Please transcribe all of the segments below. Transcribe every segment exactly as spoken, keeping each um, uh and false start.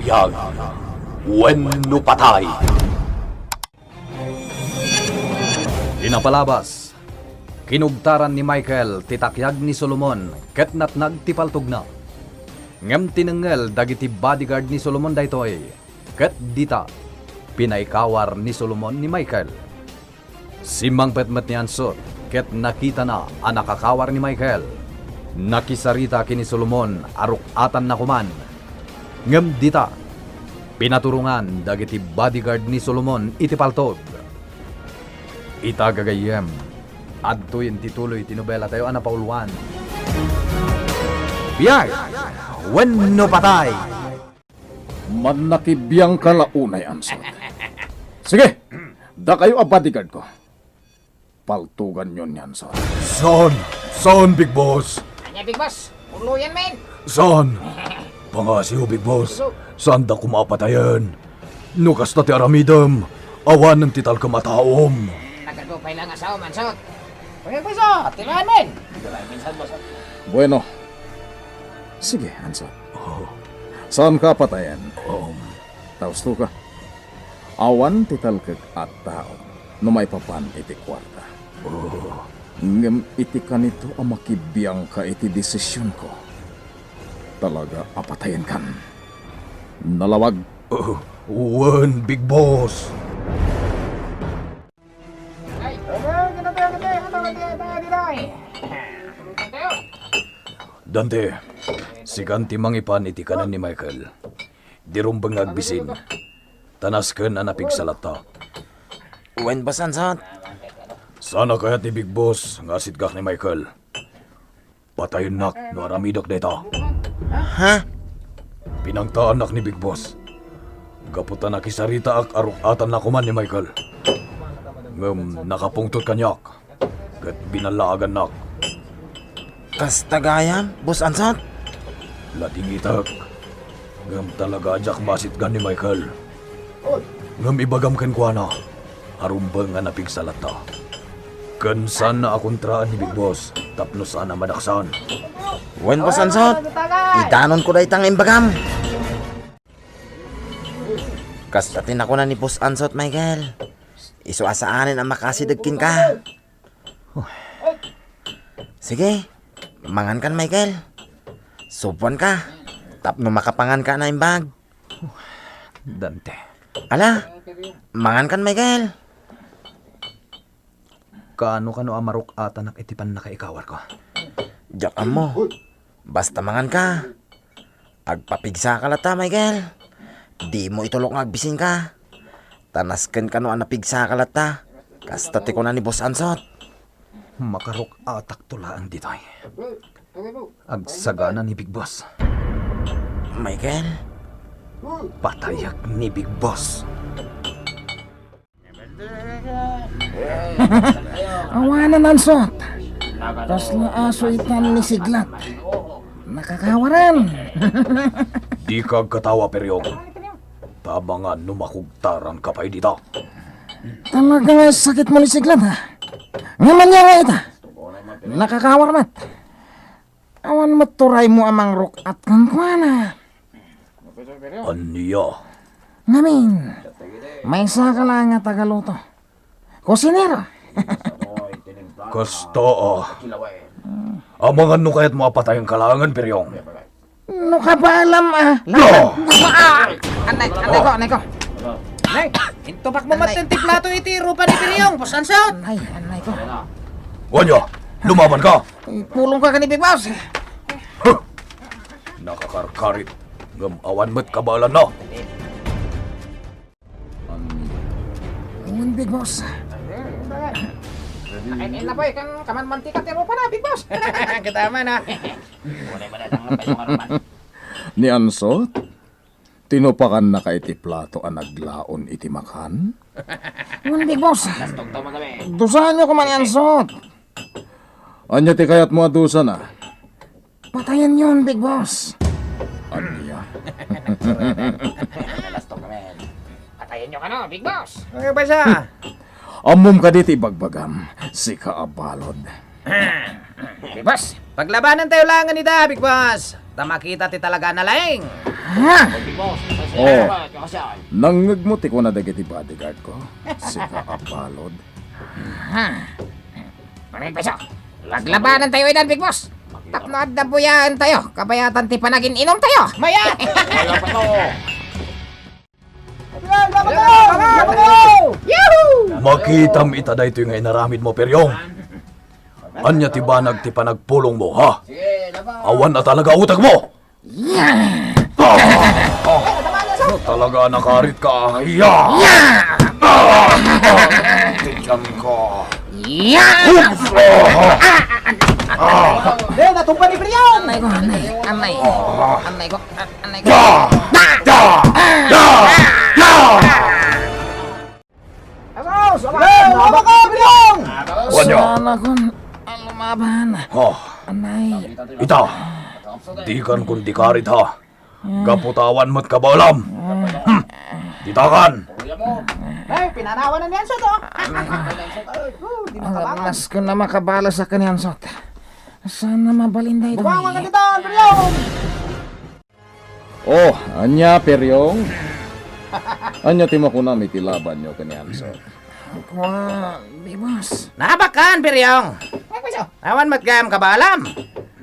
Biag wenno patay. Di napalabas, kinugtaran ni Michael ti takiag ni Solomon ket natnag ti paltogna. Ngem tinengngel dagiti bodyguard ni Solomon daytoy, ket dita, pinaikawar ni Solomon ni Michael. Simmangpet met ni Ansot ket nakitana a nakakawar ni Michael. Nakisarita ken ni Solomon a ruk-atanna koman. Ngem dita, pinaturongan dagiti bodyguard ni Solomon iti paltog. Ita gagayyem, adtoyen ti tuloy ti nobelatayo a napauluan. Biag wenno patay! Mannakibiangka la unay, Ansot. Sige, dakayo a bodyguardko. Paltuganyon ni Ansot. Saan? Saan, Big Boss? Ania, Big Boss? Uloyan men! Saan? Pangasiw, Big Boss. Saanda koma a patayen. No kasta ti aramidem, awanen ti talkem a taom. Nagadu pay la nga saom, Ansot. Pangagpayso, tilaen men! Bueno. Sige, Ansot. Oh. Saanka a patayen? Um. Ta ustoka. Awan ti talkek a tao no maipapan iti kuarta. Oh. Ngem iti kanito a makibiangka iti desisionko, talaga a patayenkan. Nalawag. Oh, wen, Big Boss. Dante, sikan ti mangipan iti kanen ni Michael. Di rumbeng nga agbisin. Ta nasken a napigsa latta. Wen, Boss Ansot. Saan a kayat ni Big Boss nga asitgak ni Michael. Patayennak no aramidek dayta. Ha? Pinangtaannak ni Big Boss. Gapu ta nakisaritaak a ruk-atanna koman ni Michael. Ngem nakapungtot kaniak. Ket binallaagannak. Kasta gayam, Boss Ansot? Ladingitek. Ngem talaga a diak masitgan ni Michael. Ngem ibagam kenkuana a rumbeng nga napigsa latta. Ken saanna a kontraan ni Big Boss tapno saan a madaksan. Wen, Boss Ansot, idanonko dayta nga imbagam. Kasta ti nakuna ni Boss Ansot, Michael. Isu a saanen a makasideg kenka. Sige, mangankan, Michael. Supuanka tapno makapanganka a naimbag. Dante. Ala, mangankan, Michael. Kaano kano a maruk-atanak iti pannakaikawarko? Diak ammo. Basta manganka. Agpapigsaka latta, Michael. Dimo itulok nga agbisinka. Ta nasken kano a napigsaka latta. Kasta ti kuna ni Boss Ansot. Makaruk-atakto laeng ditoy. Agsagana ni Big Boss. Michael? Patayek ni Big Boss. Awanen, Ansot. Kasla aso itan ni Siglat. Nakakawaran. Dika agkatawa, Periong. Tabangan no makugtaranka pay dita. Talaga nga sakit mo ni Siglat, ha? Nga manya nga ita. Nakakawar met. Awan met turaymo a mangruk-at kenkuana. Ania? Ngamin, maysa ka laeng a tagaluto. Kusinero. Kasta, a. Amangan no kayatmo a patayenka laengen, Periong. No kabaelam, a. No! Ah! Anay, anay ko, anay ko. Anay, intubak mo met ti plato iti rupa ni Periong, Boss Ansot. Anay, anay ko. Ania, lumabanka? Ipulongka ken ni Big Boss. Huh! Nakakarkarit, ngem awan met kabaelanna. Awan, Big Boss. Ay, ay, napoy, kan kaman mantika ti rupa na, Big Boss. Katama na. Ni Ansot, tinupakannaka iti plato a naglaon iti makan? Awan, Big Boss. Dusaanyo koma ni Ansot. Ania ti kayatmo a dusana? Patayenyon, Big Boss. Ania? Nalastog kami. Patayenyo kano, Big Boss. Ay, basa. Ammom kadi ti ibagbagam, sika a balod. Big Boss, paglabanentayo laengen ida, Big Boss. Ta makita ti talaga a nalaing. Ha? Big Boss, Oh, nangngegmo ti kuna dagiti bodyguard ko? Sika a balod. Aha. Pare Peso, laglabanan tayo idan, Big Boss. Tapno adda buyaen tayo, kabayatan ti panagin-inom tayo. Mayat! Yahoo! Makitam ita daytoy nga inaramidmo, Peryong. Ania ti banag ti panagpulongmo, ha? Awan a talaga utangmo. Ah! Ah! Talaga nakaritka. Ya! Ah! Ah! Tignan ko. Oops! Ah! Ah! Deh, natumpa ni Brian! Anay ko, anay. Anay. Ah! Anay ko, a-, anay ko. Ya! Ya! Ya! Ya! Amos! Amos! Amos! Amos! Amos! Wanyo! Sana kun alumaban. Oh. Anay. Ita, dikan kun dikarit, ha? Gapu ta awan met kabaelam. Hmm. Ditakan. Ay, pinanawan na ni Ansot, oh. Oh, di makabangon. Mas ko na makabalas a kaniansot. Sana mabalin daytoy. Bumangon ka dito, Andrew! Oh, ania, Peryong? Ania ti makunam iti labanyo ken ni Ansot? Kua, Big Boss. Nabakan, Peryong! Awan met gayam kabaelam.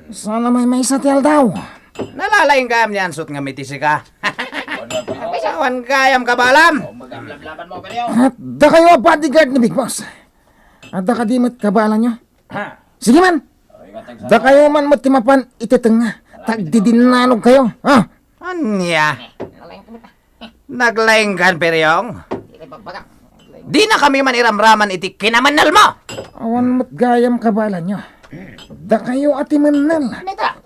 Sana maymaysa ti aldaw. Nalalaing gayam ni Ansot ngem iti sika. Awan gayam kabaelam. Adda kayo a bodyguard ni Big Boss. Adda kadi met kabaelanyo? Ha? Sige man. Dakayo man met ti mapan iti tengnga. Ta agdidinnanog kayo. Ha? Ania? Naglaingkan, Peryong? Dina kami man iramraman iti kinamennelmo. Awan met gayam kabaelanyo. Dakayo a ti mennel.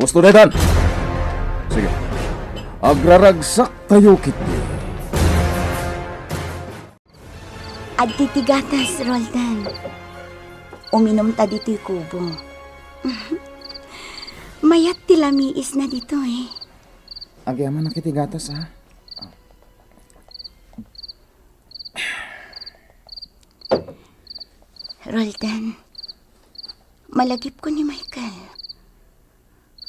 Usto daytan. Sige. Agraragsak tayo ketdi. Adda ti gatas, Roldan. Uminum ta ditoy kubo. Mayat ti lamiisna ditoy. Agyamanak iti gatas, ha? Roldan, malagipko ni Michael.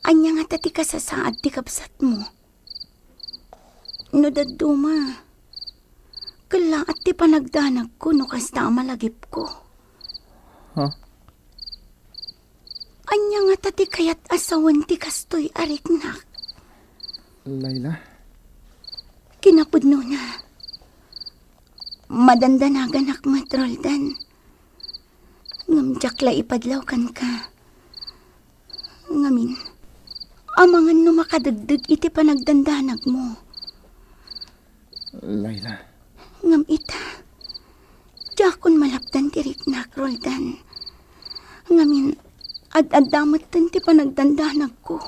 Ania ngata ti kasasaad ti kabsatmo? No dadduma, kellaat ti panagdanagko no kasta a malagipko. Ha? Ania ngata ti kayat a sawen ti kastoy a riknak? Laila? Kinapudnona, madandanaganak met, Roldan. Ngem diak la ipadlaw kenka. Ngamin, amangan no makadegdeg iti panagdandanagmo. Laila. Ngem ita, diakon malapdan ti riknak, Roldan. Ngamin, ad-adda metten ti panagdandanagko.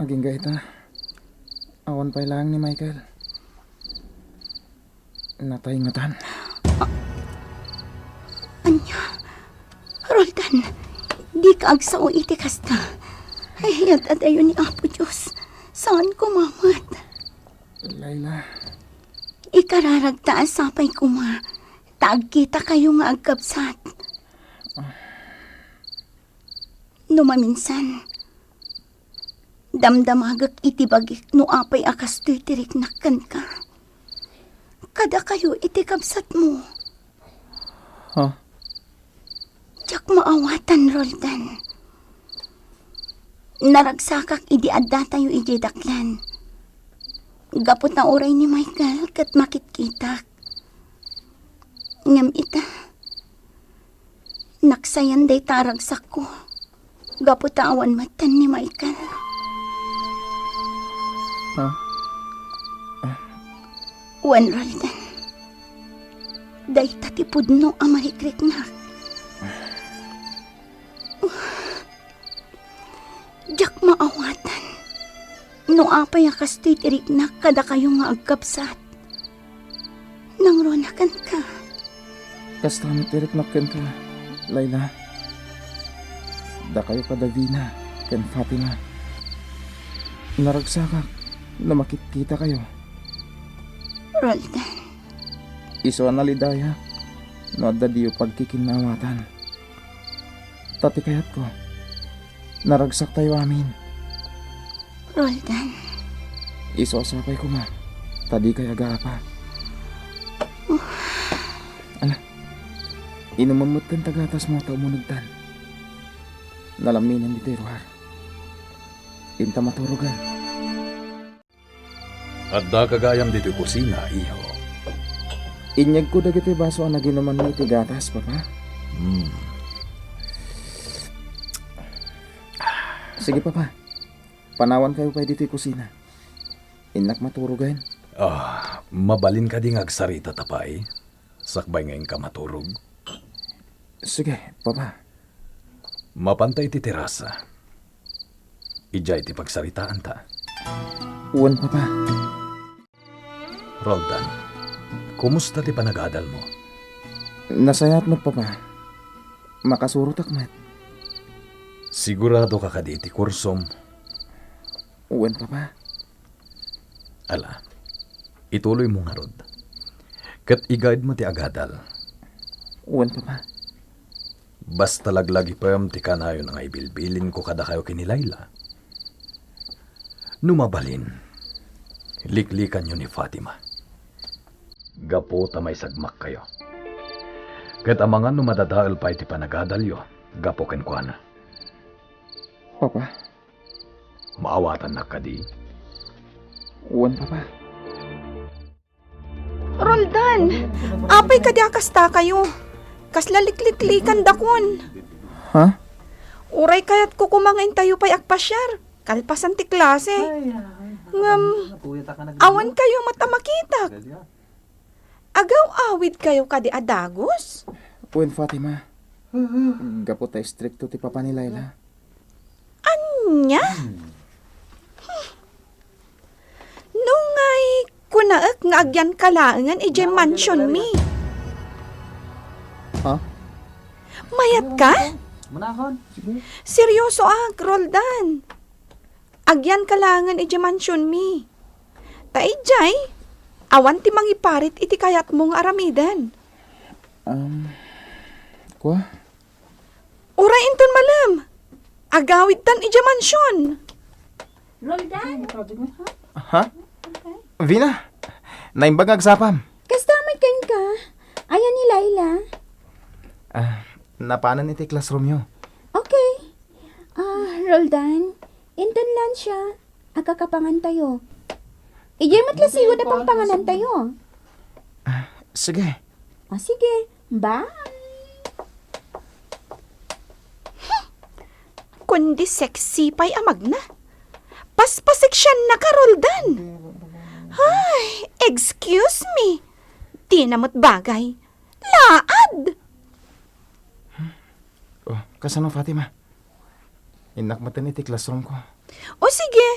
Agingga ita, awan pay laeng ni Michael. Natay ngatan. A-, ania? Roldan, dika agsao iti kasta. Ay, ad-adayo ni Apo Dios. Saan koma met? Laila. Ikararagta a sapay koma ta agkitakayo nga agkabsat. No maminsan, damdamagek iti bagik no apay a kastoy ti riknak kenka. Kadakayo iti kabsatmo. Ha? Diak maawatan, Roldan. Naragsakak idi addatayo idiay daklan. Gapu ta uray ni Michael ket makitkitak. Ngem ita, naksayan dayta a ragsakko gapu ta awan metten ni Michael. Ha? Wen, Roldan, dayta ti pudno a marikriknak. Diak maawatan no apay a kastoy ti riknak kadakayo nga agkabsat. Nangruna kenka. Kasta met ti riknak kenka, Laila. Dakayo kada Vina ken Fatima. Naragsakak no makitkitakayo. Roldan. Isu a nalidayak no adda diyo pagkikinnaawatan. Ta ti kayatko, naragsaktayo amin. Roldan, Isu a sapay koma, ta dikay agaapa. Ala, inumem metten ta gatasmo ta umunegtan. Nalamminen ditoy ruar. Inta maturogen. Addaka gayam ditoy kusina, iho. Inyegko dagitoy baso a naginumanmi iti gatas, Papa. Hmm. Sige, Papa. Panawankayo pay ditoy kusina. Innak maturogen. Ah, mabalin kadi nga agsarita ta pay? Sakbay nga inka maturog? Sige, Papa. Mapanta iti terasa. Idiay ti pagsaritaanta. Wen, Papa. Roldan, kumusta ti panagadalmo? Nasayaat met, Papa. Makasurotak met. Siguradoka kadi iti kursom? Wen, Papa. Ala, ituloymo ngarud. Ket igaydmo ti agadal. Wen, Papa. Basta laglagipem ti kanayon nga ibilbilinko kadakayo ken ni Laila. No mabalin, liklikanyo ni Fatima. Gapu ta maisagmakkayo. Ket amangan no madadael pay ti panagadalyo gapu kenkuana. Papa. Maawatannak kadi? Wen, Papa. Roldan, apay kadi a kastakayo? Kasla likliklikandakon. Ha? Uray kayatko koma nga intayo pay agpasiar, kalpasan ti klase. Ngem, awan kayo met a makitak. Agaw-awidkayo kadi a dagus? Wen, Fatima. Gapu ta istrikto ti papa ni Laila. Ania? No ngay, kunaek nga agyanka laengen idiay mansionmi. Ha? Mayatka? Manakon? Seryosoak, Roldan. Agyanka laengen idiay mansionmi. Ta idiay, awan ti mangiparit iti kayatmo nga aramiden. Um, kwa? Uray inton malem, agawidtan idiay mansion. Roldan? Ha? Vina, naimbag nga agsapam. Kasta met kenka? Aya ni Laila? Ah, napanen iti classroomyo. Okay. Ah, Roldan, inton lunch a, agkakapangantayo. Idiay met la sigud a pangpanganantayo. Ah, sige. Ah, sige. Bye. Kundi sexy pay a magna. Paspaseksiannaka, Roldan. Ay, excuse me. Dina met bagay. Laad! Oh, kasano, Fatima? Innak metten iti classroomko. O sige.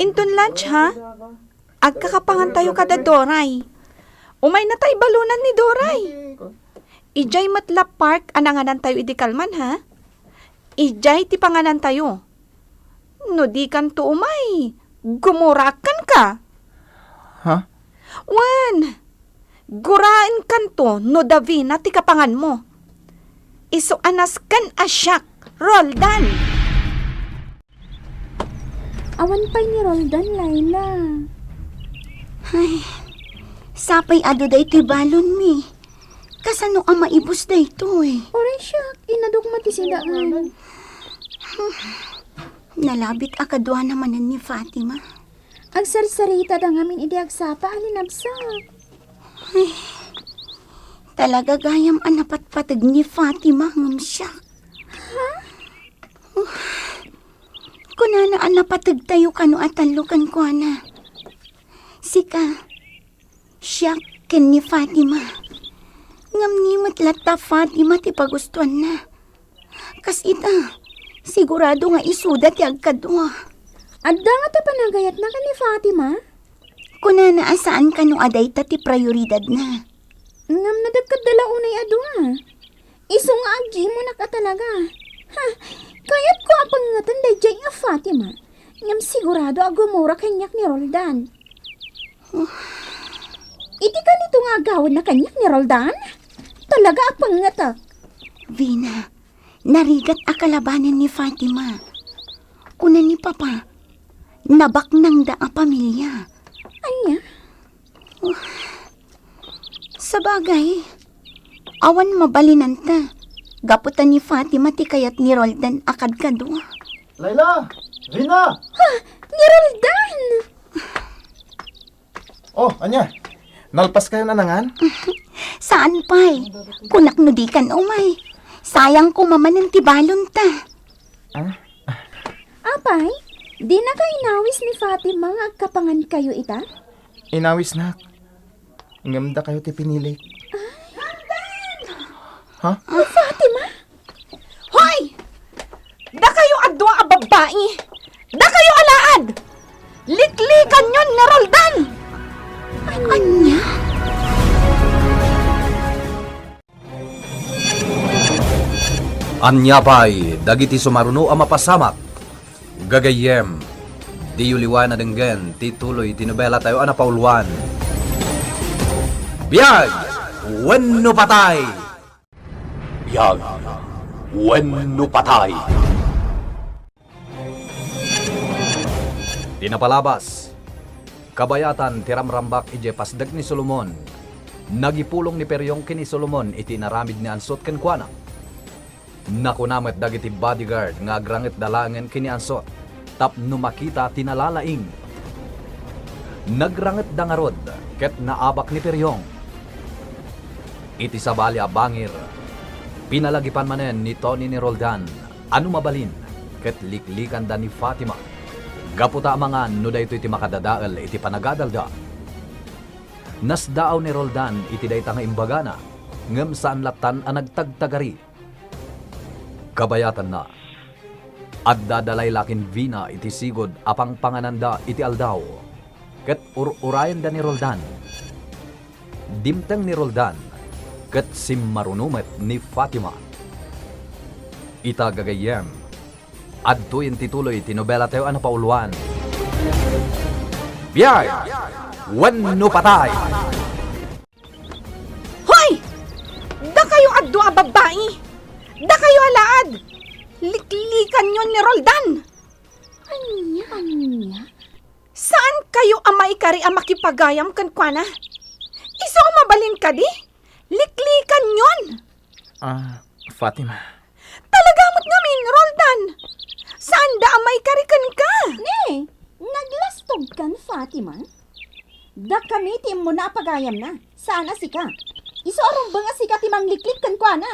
Inton lunch, ha? Agkakapangantayo kada Doray. Umaynata ibalunan ni Doray. Idiay met la park a nanganantayo idi kalman, ha? Idiay ti panganantayo. No dikanto umay, gumuraak kenka. Ha? Wen, guraenkanto no Davina ti kapanganmo. Isu a nasken a siak, Roldan. Awan pay ni Roldan, Laila. Ay, sapay adu daytoy balonmi. Kasano a maibus daytoy? Uray siak, inadok met ti sidaan. Nalabit a kaduana manen ni Fatima. Agsarsaritad ngamin idi agsapa a linabsak. Ay, talaga gayam a napatpateg ni Fatima ngem siak. Ha? Kunana a napategtayo kano a tallo kenkuana. Sika, siak ken ni Fatima. Ngem ni met latta Fatima ti pagustuanna. Kas ita, sigurado nga isuda ti agkadua. Adda ngata panagayatna ken ni Fatima? Kunana a saan kano a dayta ti prioridadna. Ngem nadagkadda la unay a dua. Isu nga agimunak a talaga. Ha, kayatko a pangngeten daydiay nga Fatima. Ngem sigurado a gumura kaniak ni Roldan. Iti kanito nga agawidna kaniak ni Roldan, talaga a pangngeten. Vina, narigat a kalabanen ni Fatima. Kuna ni Papa, Nabaknangda a pamilia. Ania? Sabagay, awan mabalinanta. Gapu ta ni Fatima ti kayat ni Roldan a kadkadua. Laila! Vina! Ha! Ni Roldan! Oh, ania? Nalpas kayo nanangan? Saan pay. Kunak no di kan umay. Sayang ko mamanen ti balonta. Ah? Apay, dinaka inawis ni Fatima nga agkapangan kayo ita? Inawisnak. Ngem dakayo ti pinilik. Ha? Ni Fatima? Hoy! Dakayo a dua a babbai! Dakayo alaad! Liklikanyon ni Roldan! Ania? Ania pay dagiti sumaruno a mapasamak? Gagayyem, diyo liwan a denggen ti tuloy ti nobelatayo a napauluan, Biag wenno Patay! Biag wenno Patay! Ti napalabas, kabayatan ti ramrambak idiay pasdek ni Solomon. Nagipulong ni Periong ken ni Solomon iti inaramid ni Ansot kenkuana. Nakuna met dagiti bodyguard nga agrangitda laengen ken ni Ansot tapno makita ti nalalaing. Nagrangitda ngarud ket naabak ni Periong. Iti sabali a bangir, pinalagipan manen ni Tony ni Roldan a no mabalin ket liklikanda ni Fatima gapu ta amangan no daytoy ti makadadael iti panagadalda. Nasdaaw ni Roldan iti dayta nga imbagana, ngem saan lattan a nagtagtagari. Kabayatanna, adda da Laila ken Vina iti sigud a pangpangananda iti aldaw, ket ur-urayenda ni Roldan. Dimteng ni Roldan, ket simmaruno met ni Fatima. Ita gagayyem, adtoyen ti tuloy ti nobelatayo a napauluan, Biag wenno Patay! Hoy! Dakayo a dua a babbai! Dakayo alaad! Liklikanyon ni Roldan! Ania, ania? Saan kayo a maikari a makipagayam kenkuana? Isu a mabalin kadi? Liklikanyon! Ah, Fatima. Talaga met ngamin, Roldan! Saanda a maikari kenka! Ne, naglastogkan, Fatima? Dakami ti immuna a pagayamna, saan a sika. Isu a rumbeng a sika ti mangliklik kenkuana.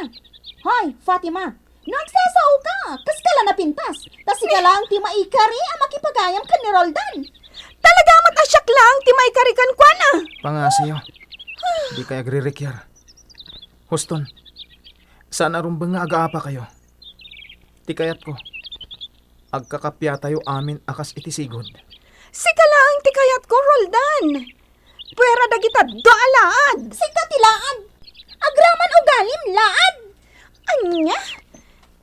Hoy, Fatima, no agsasaoka, kaska la napintas, ta sika laeng ti maikari a makipagayam ken ni Roldan. Talaga met a siak laeng ti maikari kenkuana. Pangngasiyo, dikay agririkiar. Huston, saan a rumbeng nga agaapakayo. Ti kayatko, agkakapiatayo amin a kas iti sigud. Sika laeng ti kayatko, Roldan. Puera dagita dua a laad. Sika ti laad. Agraman ugalim, laad. Ania?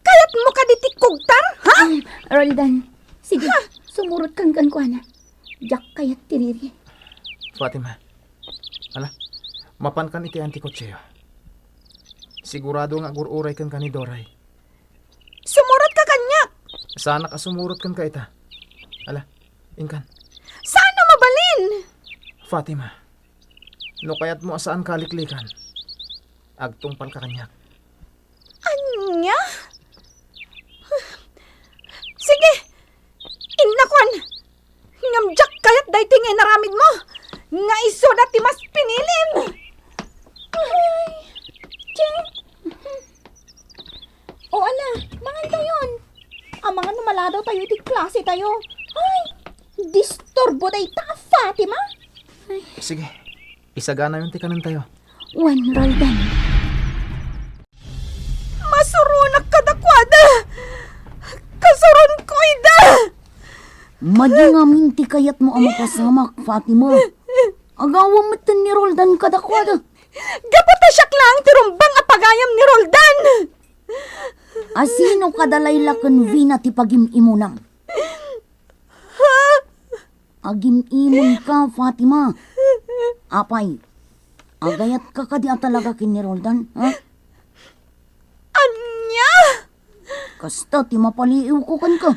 Kayatmo kadi ti kugtar, ha? Um, Roldan, sige, sumurotkan kenkuana. Diak kayat ti riri. Fatima, ala, mapankan iti antikotseo. Sigurado nga agur-uraykenka ni Doray. Sumurotka kaniak! Saanak a sumurot kenka ita. Ala, inkan. Saan a mabalin? Fatima, no kayatmo a saanka a liklikan, agtungpalka kaniak. Ania? Sige, innakon. Ngem diak kayat daytoy nga inaramidmo, nga isuda ti mas pinilim. Ay, Che. O ala, mangantayon. Amangan no maladawtayo iti klasetayo. Ay, disturbo dayta a Fatima. Ay. Sige, isaganayon ti kanentayo. Wen, Roldan. Masuronak kadakuada! Kasuronko ida! Madi ngamin ti kayatmo a mapasamak, Fatima. Agawam metten ni Roldan kadakuada. Gapu ta siak laeng ti rumbeng a pagayam ni Roldan! Asino kada Laila ken Vina ti pagim-imunam? Agim-imonka, Fatima. Apay, agayatka kadi a talaga ken ni Roldan, ha? Ania? Kasta ti mapaliiwko kenka.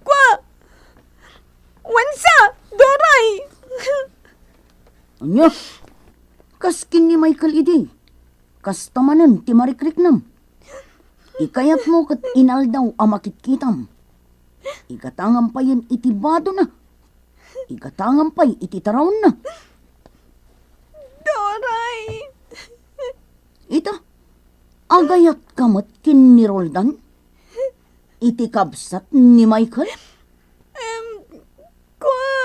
Kua, Nya, kas ken ni Michael idi, kasta manen ti marikriknam. Ikayatmo ket inaldaw a makitkitam. Igatangam payen iti badona. Igatangam pay iti taraonna. Doray! Ita, agayatka met ken ni Roldan? Iti kabsat ni Michael? Em, kua.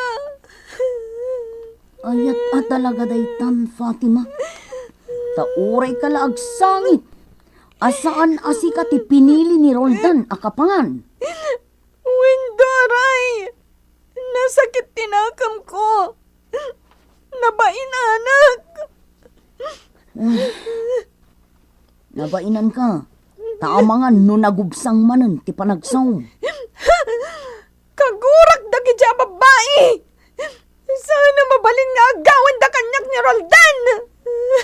Ayat a talaga daytan, Fatima. Ta uray ka la agsangit a saan a sika ti pinili ni Roldan a kapangan. Wen, Doray! Nasakit ti nakemko. Nabainanak. Ah, nabainanka. Ta amangan no nagubsang manen ti panagsaom. Kagurak dagiti a babbai! Saan a mabalin nga agawenda kaniak ni Roldan?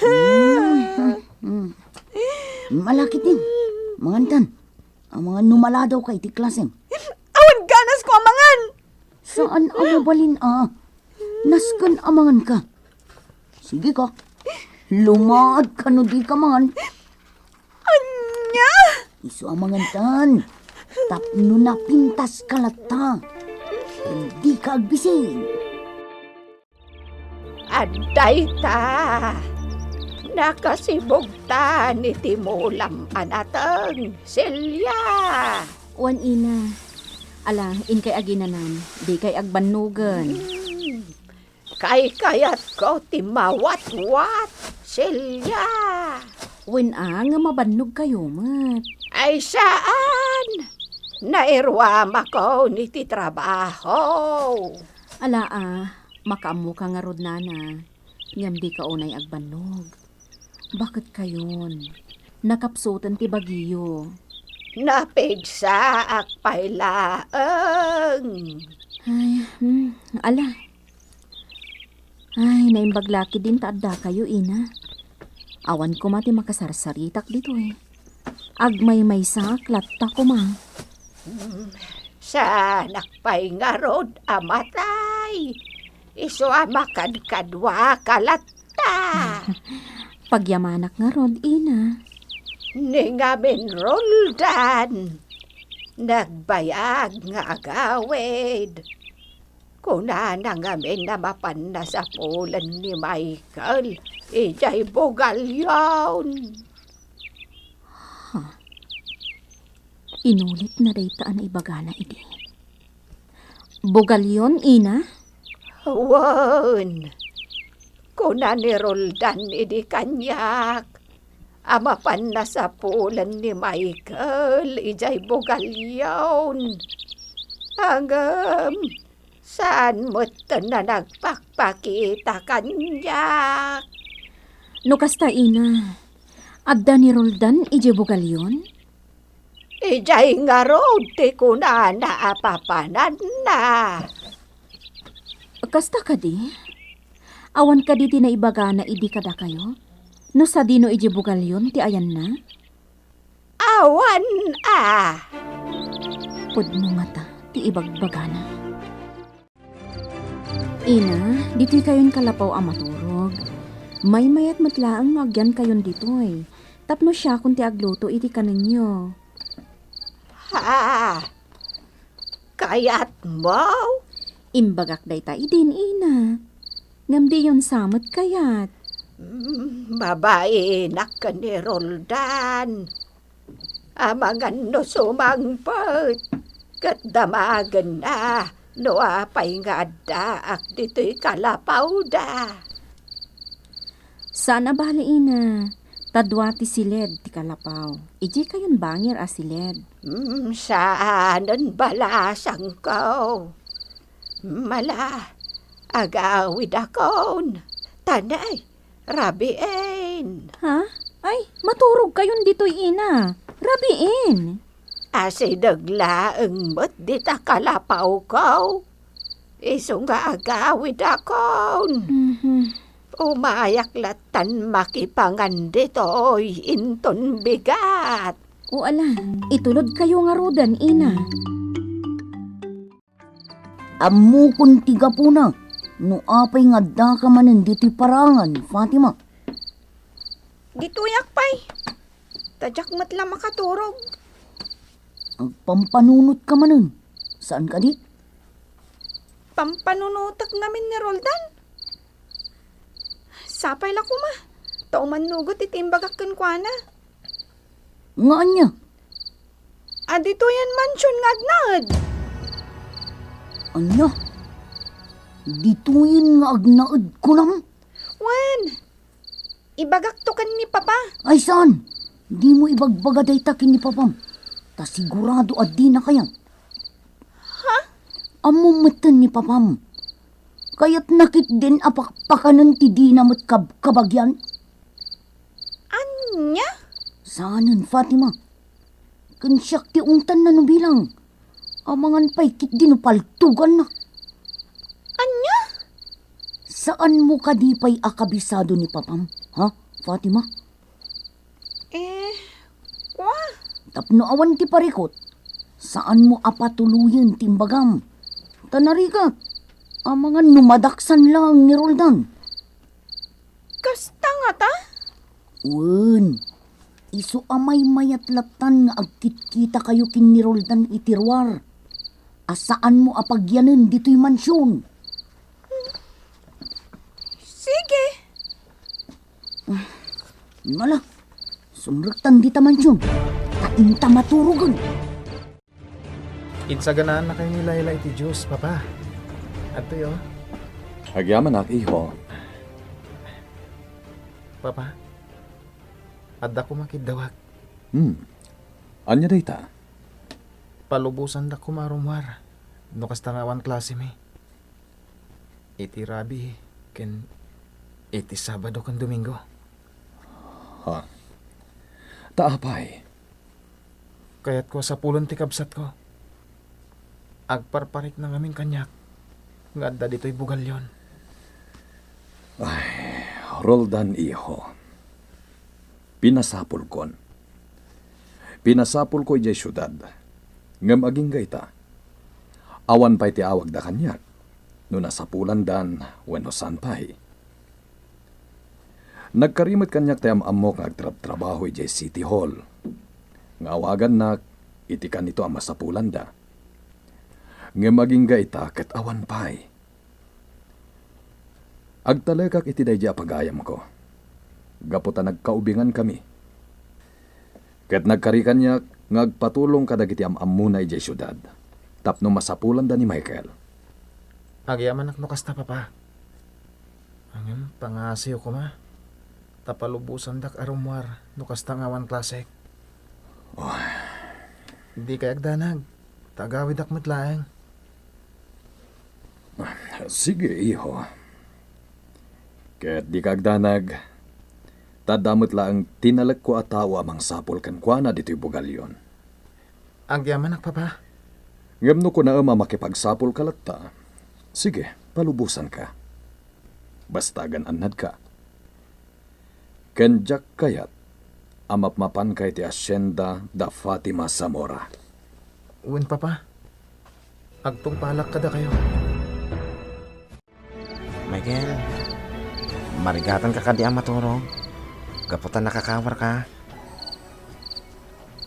Hmm, hmm, hmm. Malakit din. Mangankan. Amangan no maladawka iti klasem. Awan ganasko a mangan! Saan a mabalin a. Nasken a manganka. Sige ka. Lumaadka no dika mangan. Ania? Isu a mangantan. Tapno napintaska latta. Dika agbisin. Adda ita. Nakasibugtan iti mulam a nateng, Celia. Wen, ina. Ala, inkay aginanan, dikay agbannogen. Hmm. Kaykayatko ti mawatwat, Celia. Wen a, nga mabannogkayo met. Ay, saan. Nairuamako iti trabaho. Ala a, makaammoka ngarud, nana. Ngem dika unay agbannog. Baketkayon, nakapsuten ti bagiyo. Napigsaak pay laeng. Ay, hmm, ala. Ay, naimbag la ketdin ta addakayo, ina. Awan koma ti makasarsaritak ditoy. Agmaymaysaak latta koma. Hmm, saanak pay ngarud a matay. Isu a makadkaduaka latta. Pagyamanak ngarud, ina. Ni ngamin Roldan, nagbayag nga agawid. Kunana ngamin a mapanna sapulen ni Michael idiay bugalyon. Ha? Inulitna dayta a naibagana idi. Bugalyon, ina? Wen, kuna ni Roldan idi kaniak a mapanna sapulen ni Michael idiay bugalyon. Ngem, saan metten a nagpakpakita kaniak. No kasta, ina, adda ni Roldan idiay bugalyon? Idiay ngarud ti kunana a papananna. Kasta kadi? Awan kadi ti naibagana idi kadakayo? No sadino idiay bugalyon ti ayanna? Awan a. Pudno ngata ti ibagbagana. Ina, ditoykayon kalapaw a maturog. Maymayat met laeng no agyankayon ditoy, tapno siakon ti agluto iti kanenyo. Ha? Kayatmo? Imbagak dayta idin, ina. Ngem diyon sa met kayat. Mm, mabainak ken ni Roldan. Amangan no sumangpet, ket damagenna no apay nga addaak ditoy kalapawda. Saan a bale, ina, ta dua ti siled ti kalapaw. Idiay kayon bangir a siled. Mm, saanen balasangko. Mala, agawidakon. Tanay, rabiin. Ha? Ay, maturog kayon ditoy, ina. Rabiin. Asideg laeng met dita kalapawko. Isu nga agawidakon. Mhm. Umayak lattan makipangan ditoy inton bigat. O ala, itulod kayo ngaruden, ina. Ammokon ti gapuna. No apay nga addaka manen ditoy paraangan, Fatima? Ditoyak pay. Ta diak met la makaturog. Agpampanunotka manen. Saan kadi? Pampanunotek ngamin ni Roldan. Sapay la koma. Ta umannugot iti imbagak kenkuana. Nga ania? A ditoyen mansion nga agnaed. Ania? Ditoyen nga agnaed, kunam? Wen, ibagakto ken ni Papa. Ay, saan? Dimo ibagbaga dayta ken ni Papam. Ta sigurado a dina kayat. Ha? Ammom metten ni Papam. Kayatna ketdin a pakpakanen ti dina met kab-, kabagian. Ania? Saanen, Fatima. Ken siak ti ungtanna no bilang. Amangan pay ketdi no paltuganna. Ania? Saanmo kadi pay a kabisado ni Papam, ha, Fatima? Eh, kua? Tapno awan ti parikut, saanmo a patuloyen ti imbagam. Ta narigat, amangan no madaksan laeng ni Roldan. Kasta ngata? Wen, isu a maymayat lattan nga agkitkitakayo ken ni Roldan iti ruar a saanmo a pagyanen ditoy mansion. Sige. Nala, sumrektan dita mansion. Ta inta maturogen. Insaganaannakayo ni Laila iti Diyos, Papa. Adtoy, o. Agyamanak, iho. Papa, adda koma kiddawag. Hmm. Ania dayta? Palubosandak koma a rummuar no kasta nga awan klasemi. Iti Rabii ken iti Sabado ken Domingo. Ha? Ta apay? Kayatko a sapulen ti kabsatko. Agparparikna ngamin kaniak nga adda ditoy bugalyon. Ay, Roldan, iho. Pinasapulkon. Pinasapulko idiay siudad. Ngem agingga ita, awan pay ti awagda kaniak no nasapulandan wenno saan pay. Nagkari met kaniak ti am-ammok nga agtrabtrabaho idiay City Hall, nga awagannak iti kanito a masapulanda. Ngem agingga ita ket awan pay. Agtalekak iti daydi a pagayamko, gapu ta nagkaubingankami. Ket nagkari kaniak nga agpatulong kadagiti am-ammona idiay siudad tapno masapulanda ni Michael. Agyamanak no kasta, Papa. Ngem pangaasiyo koma, ta palubosandak a rummuar no kasta nga awan klasek. Oh. Dikay agdanag, ta agawidak met laeng. Sige, iho. Ket dika agdanag, ta adda met laeng tinalekko a tao a mangsapul kenkuana ditoy bugalyon. Agyamanak, Papa. Ngem no kunaem a makipagsapulka latta, sige, palubosanka. Basta agan-annadka. Ken diak kayat a mapmapanka iti asienda da Fatima Zamora. Wen, Papa. Agtungpalak kadakayo. Michael, marigatanka kadi a maturog gapu ta nakakawarka?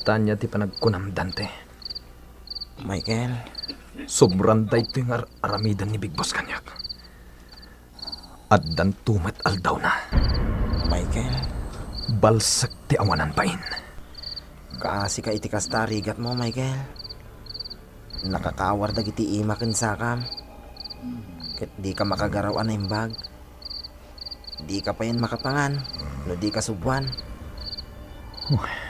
Ania ti panagkunam, Dante? Michael. Sobran daytoy nga ar-, aramiden ni Big Boss kaniak. Addanto met aldawna. Michael. Balsek ti awanan bain. Kaasika iti kasta a rigatmo, Michael. Nakakawar dagiti ima ken sakam. Ket dika makagaraw a naimbag. Dika payen makapangan no dika suboan. Huh.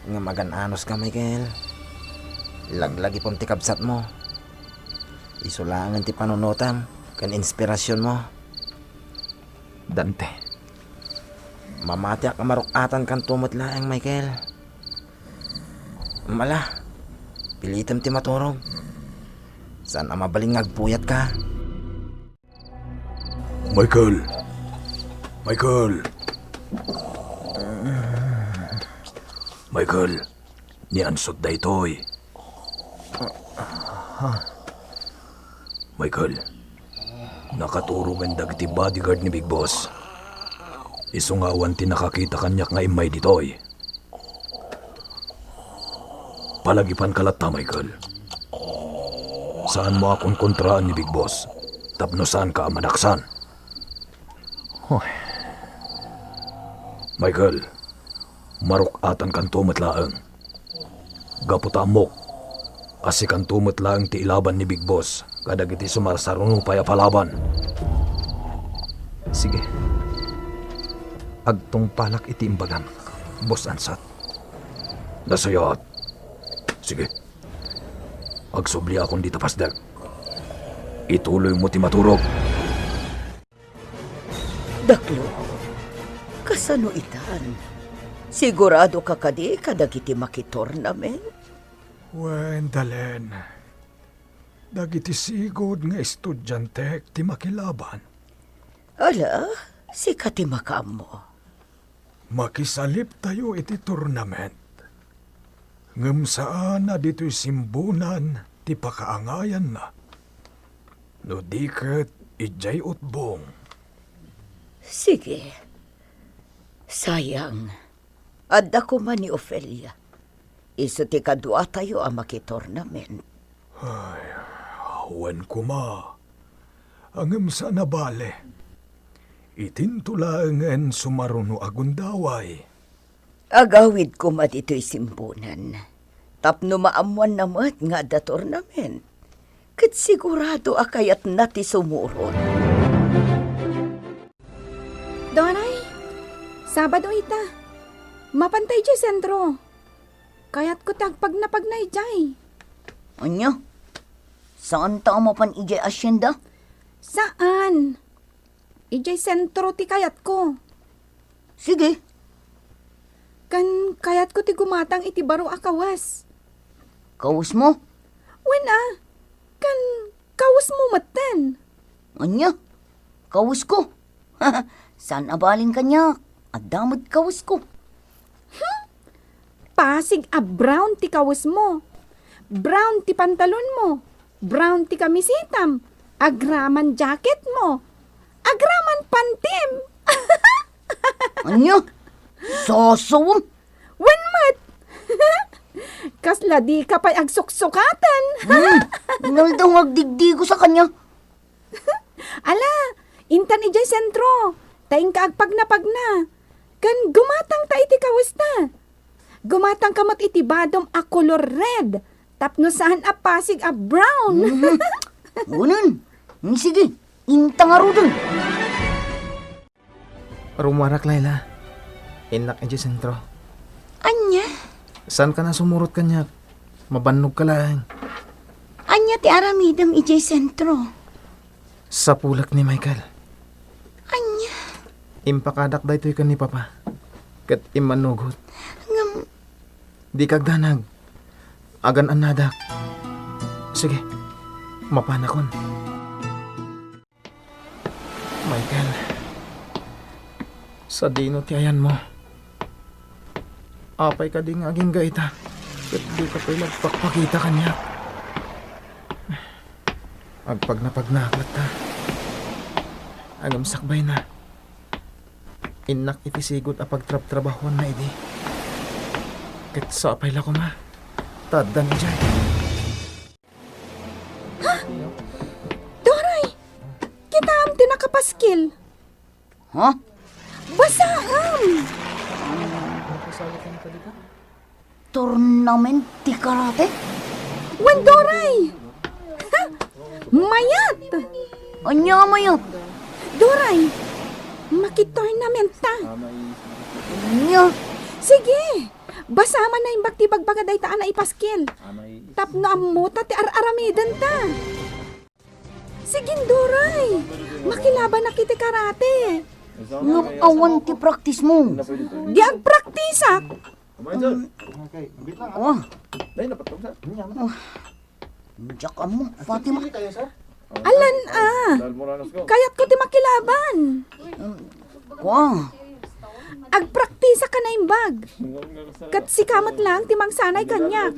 Ngem agan-anoska, Michael. Laglagipem ti kabsatmo. Isu laengen ti panunotem ken inspirasionmo. Dante. Mamatiak a maruk-atankanto met laeng, Michael. Mala, pilitem ti maturog. Saan a mabalin nga agpuyatka. Michael! Michael! Michael, ni Ansot daytoy. Michael, Nakaturongen dagiti bodyguard ni Big Boss. Isu nga awan ti nakakita kaniak nga immay ditoy. Palagipanka latta, Michael. Saanmo a konkontraan ni Big Boss tapno saanka a madaksan. Hoy. Michael, maruk-atankanto met laeng. Gapu ta ammok a sikanto met laeng ti ilaban ni Big Boss kadagiti sumarsaruno pay a palaban. Sige. Agtungpalak iti imbagam, Boss Ansat. Nasayaat. Sige. Agsubliakon dita pasdek. Ituloymo ti maturog. Daklo, kasano itan? Siguradoka kadi kadagiti makitournament? Wen, Dalen, dagiti sigud nga estudiantek ti makilaban. Ala, sika ti makaammo. Makisaliptayo iti tournament. Ngem saan a ditoy Simbonan ti pakaangayanna. No di ket idiay utbong. Sige. Sayang. Adda koma ni Ofelia. Isu ti kaduatayo a makitournament. Ay, wen koma. Ngem saan a bale. Itinto laengen sumaruno a gundaway. Agawid koma ditoy Simbonan. Tapno maammoanna met nga adda tournament. Ket sigurado a kayatna ti sumurot. Doray, Sabado ita. Mapanta idiay sentro. Kayatko ti agpagnapagna idiay. Ania? Saanta a mapan idiay asyenda? Saan. Idiay sentro ti kayatko. Sige. Ken kayatko ti gumatang iti baro a kawes. Kawesmo? Wen a. Ken kawesmo metten. Ania? Kawesko? Saan a balin kaniak? Adda met kawesko. Hmm? Pasig a brown ti kawesmo. Brown ti pantalonmo. Brown ti kamisetam. Agraman jacketmo. Agraman pantim. Ania? Sasawem? Wen met. Kasla dika pay agsuksukaten. Hmm, inaldaw nga agdigdigos a kaniak. Ala, intan idiay sentro, ta inka agpagnapagna. Ken gumatangta iti kawesta. Gumatangka met iti badom a kolor red, tapno saan a pasig a brown. Mhm. Unen. Sige, inta ngaruden. Rumuarak, Laila. Innak idiay sentro. Ania? Saanka a sumurot kaniak? Mabannogka laeng. Ania ti aramidem idiay sentro? Sapulek ni Michael. Ania? Impakadak daytoy ken ni Papa. Ket immannugot. Ngem, dika agdanag. Agan-annadak. Sige. Mapanakon. Michael, sadino ti ayanmo? Apay kadi nga agingga ita? Ket dika pay nagpakpakita kaniak. Agpagnapagnaak latta. Ngem sakbayna, innak iti sigud a pagtrabtrabahoanna idi. Ket sapay la koma ta addan idiay. Ha? Doray! Kitaem ti nakapaskil. Ha? Basaem! Tournament ti karate? Wen, Doray! Ha? Mayat! Ania a mayat? Doray, makitournament ta. Ania? Sige! Basaem a naimbag ti ibagbaga dayta a naipaskil. Tapno ammota ti ar-aramidenta. Sige, Doray. Makilabanak iti karate. Ngem awan ti praktismo. Di agpraktisak. Wah. Diak ammo, Fatima. Alan a. Kayatko ti makilaban. Kua. Agpraktisak a naimbag. Ket sika met laeng ti mangsanay kaniak.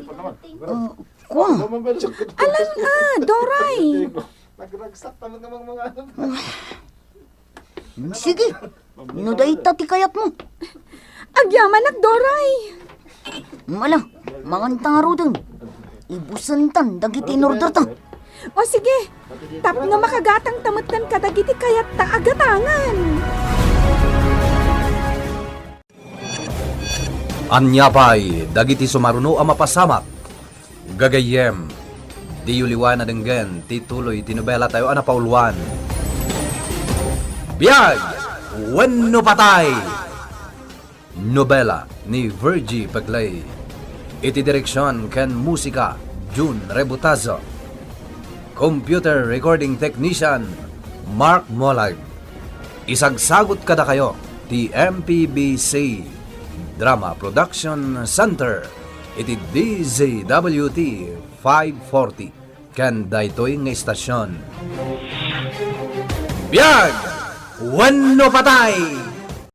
Ah, kua. Alan a, Doray. Nagragsak ta met nga mga, mga ano. Sige, no dayta ti kayatmo. Agyamanak, Doray. Ala, manganta ngaruden. Ibusentan dagiti inorderta. O sige, tapno makagatangta metten kadagiti kayatta a gatangan. Ania pay dagiti sumaruno a mapasamak? Gagayyem, diyo liwan a denggen ti tuloy ti nobelatayo a napauluan. Biag wenno patay! Nobela ni Virgie Peclay. Iti direksion ken musika, Jun Rebutazo. Computer recording technician, Mark Molag. Isagsagut kadakayo ti M P B C Drama Production Center iti D Z W T five forty ken daytoy nga istasion. Biag wenno patay!